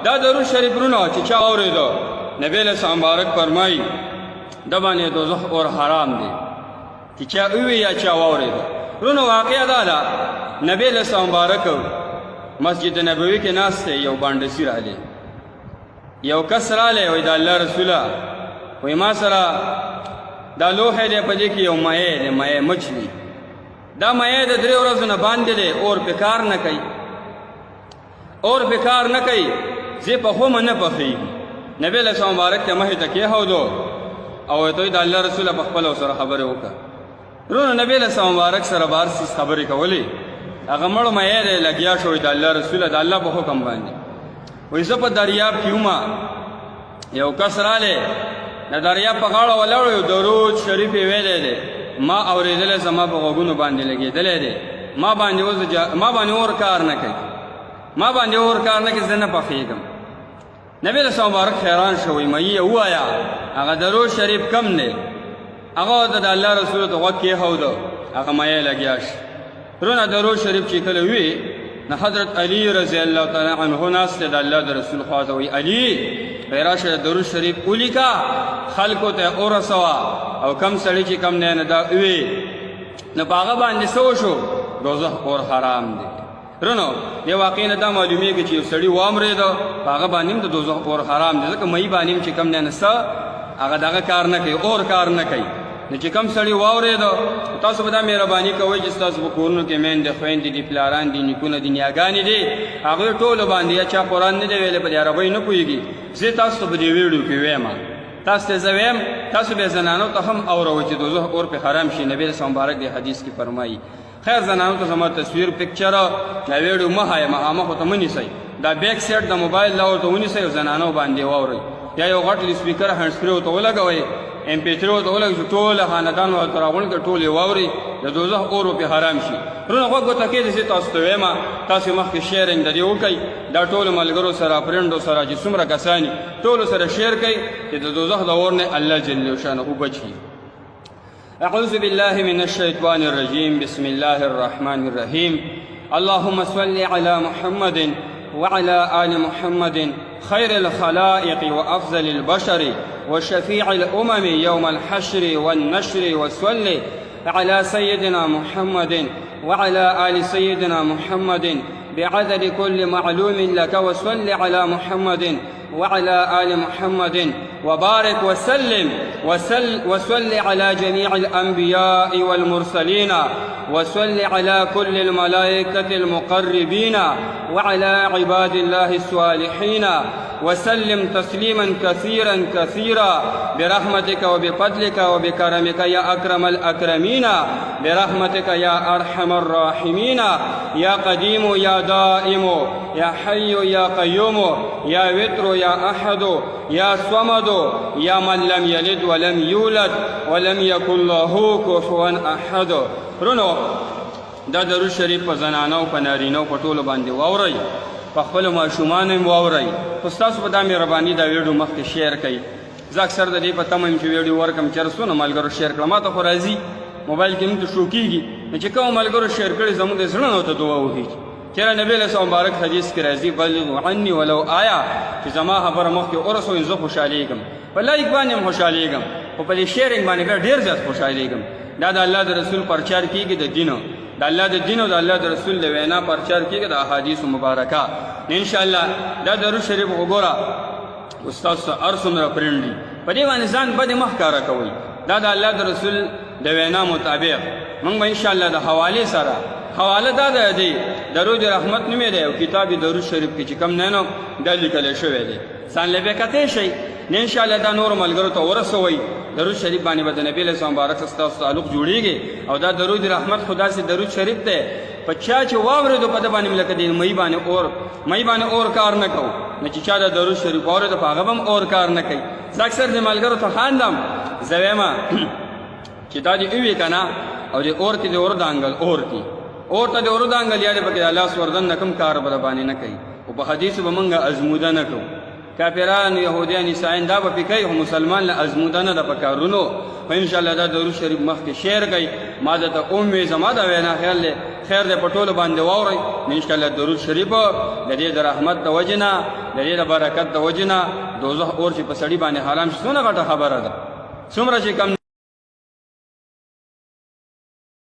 دا درود شریف رونو چې چا اورېدو، نبی له سلام مبارک فرمایي د باندې دوزخ اور حرام دی چې چا وی یا چا واورېدو. رونو واقعا دا ده، نبی له سلام مبارک مسجد نبوي کې ناست دی، یو باندې راغلی، یو کس رالی، وای د الله رسوله، وای ما سره دا لوحه دی، په دې کې یو مایع دی، مایع مچ دی، دا مایع د درې ورځو نه باندې دی، اور په کار نه کوي، اور په کار نه کوي، زه په خو نه پخېږي. نبی له سلام مبارک ته مخې ته کېښودو او ته د الله رسوله په خپله سره خبرې وکړه. رونو نبی له سلام مبارک سره بار څیز خبرې کولې، هغه مړ مایع دی لګیا شو، د الله رسوله د الله په حکم باندې وایي زه په دریاب کې وم، یو کس رالی د دریاب په غاړه ولاړ، یو درود شریف یې ویلی دی، ما اورېدلی، زما په غوږونو باندې لګېدلی دی، ما باندې اوس ما باندې اور کار نه کوي، ما باندې اور کار نه کوي، زه نه پخېږم. نبی له مبارک حیران شو، وایي مې ووايه هغه درود شریف کم دی؟ هغه ورته د الله رسول ته غوږ کېښودو، هغه مایه لګیا شو. رونه درود شریف چې کله وی نو حضرت علی رضی الله تعالی عنه ناست د الله د رسول خواته، وی علی راشه درود شریف ولیکا، خلکو ته ورسوه، او کم سړی چې کم نه نه دا وی نو په هغه باندې څه وشو؟ دوزخ اور حرام دی. رونو دی واقع نه دا معلومیږي چې یو سړی وامرېده په هغه باندې هم د دوزخ اور حرام دی، ځکه مئی باندې هم چې کم نه نسته هغه دغه کار نه کوي، اور کار نه کوي. نو چې کم سړی واورېده، تاسو به دا مهرباني کوئ چې ستاسو په کورونو کې میندې خویندې دي، پلاران دي، نیکونه دي، نیاګانې دي، هغوی ټولو باندې یا چا قرآن نه دی ویلی، په دې عربۍ نه پوهېږي، زه تاسو ته په دې ویډیو کې وایم، تاسو ته زه وایم، تاسو به زنانو ته هم اوروئ چې دوزخ اور پې حرام شي. نبی رسول مبارک دې حدیث کې فرمایي. خیر زنانو ته زما تصویر پکچر دا ویډیو مه ښایه، مخامخ ورته مه نیسئ، دا بیک سیټ د موبایل دا ورته ونیسئ او زنانو باندې واورئ، یا یو غټ سپیکر هنډ سپري ورته ولګوئ، ایم پي 3 ورته ولګوئ چې ټوله خاندان ورته راغونډ کړئ، ټول یې واوري، د دوزخ اور پرې حرام شي. وروڼه غوږ ورته کښېږدئ، زه تاسو ته وایم، تاسو مخکې شیرینګ د دې وکړئ، دا ټولو ملګرو سره، فرینډو سره چې څومره کسان ټولو سره شیر کړئ چې د دوزخ د اور نه الله جل شانه بچ کړي. أعوذ بالله من الشيطان الرجيم، بسم الله الرحمن الرحيم. اللهم صل على محمد وعلى آل محمد خير الخلائق وأفضل البشر وشفيع الأمم يوم الحشر والنشر، وصل على سيدنا محمد وعلى آل سيدنا محمد بعدد كل معلوم لك، وصل على محمد وعلى آل محمد وبارك وسلم وصل على جميع الأنبياء والمرسلين، وصل على كل الملائكة المقربين وعلى عباد الله الصالحين، وسلم تسليما كثيرا كثيرا برحمتك وبفضلك وبكرمك يا أكرم الأكرمين، برحمتك يا أرحم الراحمين، يا قديم يا دائم يا حي يا قيوم يا وتر يا أحد يا صمد يا من لم يلد ولم يولد ولم يكن له كفوا أحد. رونو دا درود شریف په زنانو، په نارینو، په ټولو باندې واورئ، په خپلو ماشومانو هم واورئ، خو ستاسو په دا مهرباني دا ویډیو مخکې شیر کړئ. زه اکثر د دې په تمه یم چې ویډیو ورکړم چېرې څونه ملګرو شیر کړه، ما ته خو راځي موبایل کې موږ ته شو کېږي، نو چې کومو ملګرو شیر کړي زموږ د زړه نه ورته دعا وکړي. چېرې نبی علیه السلام مبارک حدیث کې راځي بلغوا عني ولو آیه، چې زما خبره مخکې ورسوئ زه خوشحالېږم، په لایک باندې هم خوشحالېږم، خو په دې شیرینګ باندې بیا ډېر زیات خوشحالېږم. دا د الله د رسول پرچار کېږي، د دین، د الله د دین او د الله د رسول د وینا پرچار کېږي، د احادیث مبارکه. ان شاء الله دا درود شریف وګوره استاد ته هر څومره پرنډي په دې باندې ځان بدې مه ښکاره کوئ. دا د الله د رسول د وینا مطابق موږ به ان شاء الله د حوالې سره، حواله دا ده دی درود رحمت نومې دی او کتاب درود شریف کې چې کوم نه نو دا لیکل شوی دی، ځان له به کتې شئ. نو ان شاء الله دا نور ملګرو ته ورسوئ. درود شریف باندې به د نبی علیه السلام مبارک ستاسو تعلق جوړیږي، او دا درود رحمت خدا سي درود شریف دی، په چا چې واورېدو په ده باندې لکه د مئی باندې اور، مئی باندې اور کار نه کوو، نو چې چا د درود شریف واورېدو په هغه به هم اور کار نه کوي. زه اکثر د ملګرو ته خاندم، زه وایم چې دا دې ووي که نه او د اور کې د اور دانګل اور کې اور ته د اور دانګل یا دې پکې د لاس وردن نه کوم کار به باندې نه کوي، او په حدیث به مونږ ازموده نه کوو. کافران، یهودیان، عیسایان دا به پې کوي، خو مسلمان له ازموده نه ده په کارونو. خو انشاءالله دا درود شریف مخکې شیر کړئ، ما درته وموې، زما دا وینا خیال دی، خیر دی په ټولو باندې واورئ. نو انشاءالله درود شریف د دې د رحمت د وجې نه د دې د برکت د وجې نه دوزخ اور چې په سړي باندې حرام شي، څونه غټه خبره ده، څومره چې کم.